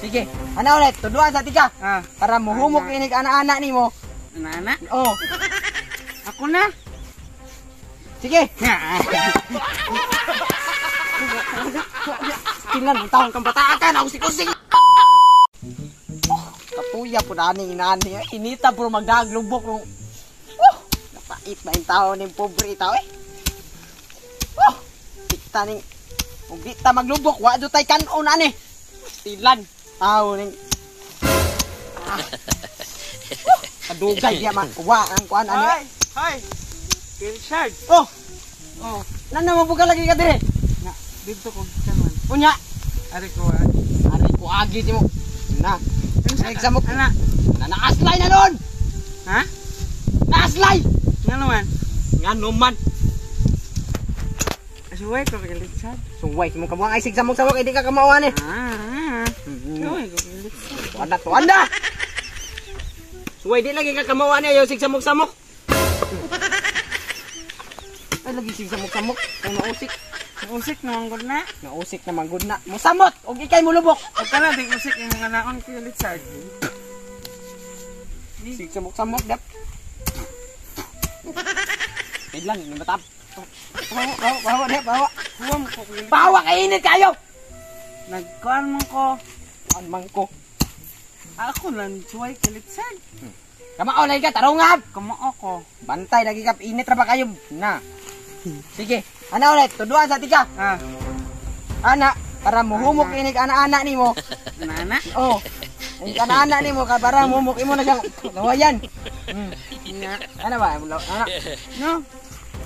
Sige, ana ulit, tuduan sa tika. Ah. Para muhumok inig ana-ana nimo. Ana-ana? Oh. Ako na. Sige. Tingnan ang taon kang bataan ako si Kusing. Oh, kapuya po na aning inani. Inita puro magdaglubok nung. Oh, napait ba yung tao ning pobre tao eh. Oh, kita ning ug di ta maglubok, wa jud tay kanon ani. Tilan tao ning. Ah. Oh, kadugay diya man kuwa ang kuan ani. Hoy, hoy. Richard. Oh, Oh, nana mo buka lagi ka dire. na dito ko kaman. Unya, Ari ko. Ah. ari ko agi mo. Na. Nagsamok. Ana. Na naaslay na nun. Ha? Naaslay. Nga naman. Nga naman. Suway ko kay Richard. Suway mo kamuang ay sigsamok-samok hindi ka kamauan eh. Ah. Suway ko kay Richard. Tuanda, tuanda. Suway di lagi ka kamauan eh, ayaw sigsamok-samok. Ay lagi sigsamok-samok, kung nausik. Usik naman gud na. Nausik naman gud na. Musamot og ikay mulubok. Og kana di usik imong kanaon kay Richard. Sigsamok-samok dap. Wait lang, yung batap. Bawa, bawa, bawa, dap, bawa. Huwam ko kay Bawa kay init kayo. Nagkuan man ko. Kuan man ko. Ako lang suway kay Richard. Kamao lagi ka, tarungab. Kamao ko. Bantay lagi ka, init ra ba kayo? Na. Sige, ana ulit, tuduan sa tika. Ah, Ana, para muhumok inig ana-ana nimo. ana-ana. Oh. Ang ana-ana nimo ka para muhumok imo na siyang lawayan. Nga. Ana ba? Ana, No.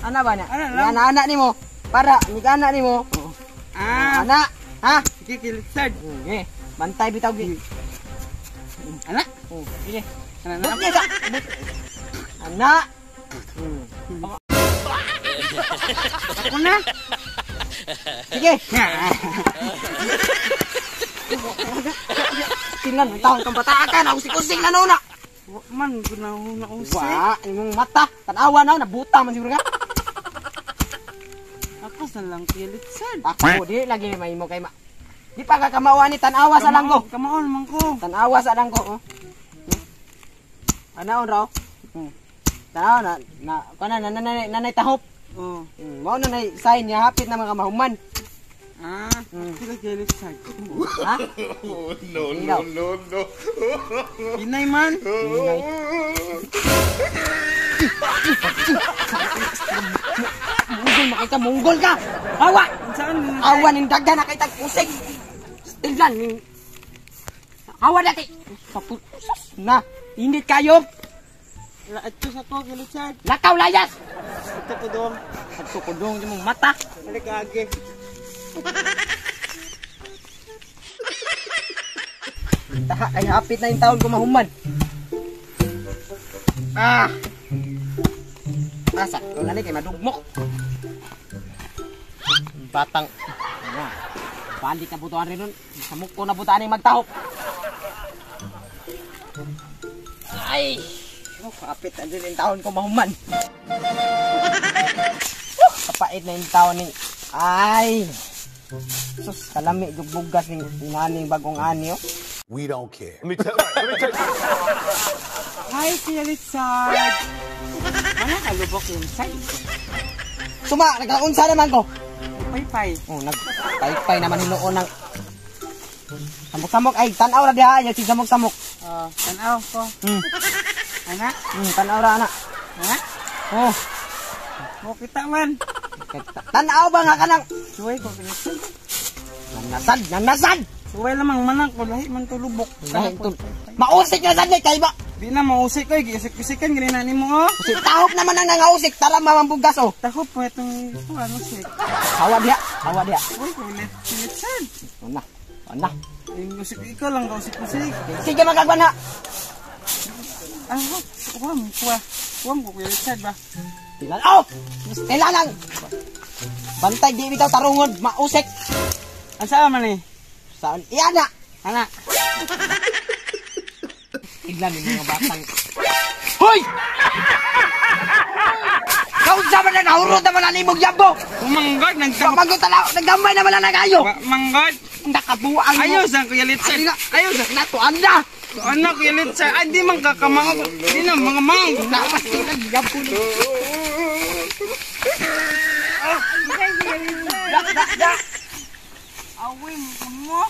ana ba na? Ana lang. Ana-ana nimo para nig ana nimo. Oh. Ah, Ana, ha? sige kay Richard. Sige. Bantay bitaw gi. Ana. Oh, sige. Ana na. But sa. Ana. Ako na. Sige. Tingnan ang taon kang bataan ako si Kusing na nuna. Wa man gud na na usik. Wa, imong mata, tanawa na nabuta man siguro ka. Ako sa lang kay Richard. Ako di lagi may mo kay ma. Di pa ka kamawa ni tanawa sa langgo. Kamaon man ko. Tanawa sa langgo oh. Anaon raw? Tanawa na na kana na nanay nanay tahop. Oh. Mao na nay sign niya hapit na mga mahuman. Ah, sila kay Richard. Ha? No, no, no, no. Inay man. Inay. Munggol makita, munggol ka. Awa. Saan mo? Awa ning daghan na kay tag-usig. Tingnan ning awa dati. Na, init kayo. Ato sa ko kay Richard. Lakaw layas. Ito ko dong. Adto ko dong imong mata. Balik agi. Taha kay hapit na yung taon ko mahuman. Ah. Asa ko na ni kay madugmok. Batang. Ah. Balik na butuan rin nun. Samok ko na butuan yung magtahop. Ay! Oh, kapit na din yung taon ko mahuman. Oh, kapait na yung taon ni... Ay! Sus, kalami bugas ning inaning bagong ani oh. We don't care. Let me tell you. Hi, Kuya Richard. Wala ka lubok yung side. Suma, nagkaunsa naman ko. Paypay. Oh, nagpaypay naman hinuon ng samok-samok ay tan-aw ra diha ay sig samok-samok. Oh, tanaw ko. Ana? Tan-aw ra ana. Ha? Oh, Mo kita man. Tan-aw ba nga kanang Suway ko kay Richard. nanasad, nanasad. Suway lamang manang ko lahi man to lubok. Lahi to. Mausik na sad kay ba? Di na mausik oy, giusik-usikan gani na nimo oh. Usik tahop naman ang nangausik, tara mamambugas oh. Tahop po itong ano sik. Hawa diha, hawa diha. Uy, ko Richard. Ana, ana. Yung usik ikaw lang kausik-usik. Sige magagwan ha. Ah, kuha mo, kuha. Kuha mo Kuya Richard ba? Tilan oh! Tila lang. Bantay di bitaw tarungod, mausik. Ang saan man eh? Saan? Iana. Ana. Tignan yung mga batang. Hoy! Kaunsa man na nahurot naman ang imong yabo. Umanggod, nagdam. Manggod tanaw, nagdamay naman ang nagayo. Manggod. Nakabuang mo. Ayaw sa Kuya Litsa. Ay, na. Ayaw sa. Natuan na. Ano, Kuya Litsa? Ay, di man kakamang. Di na, mga mang. Napasilan, gabon. Da, da, da. Away mo.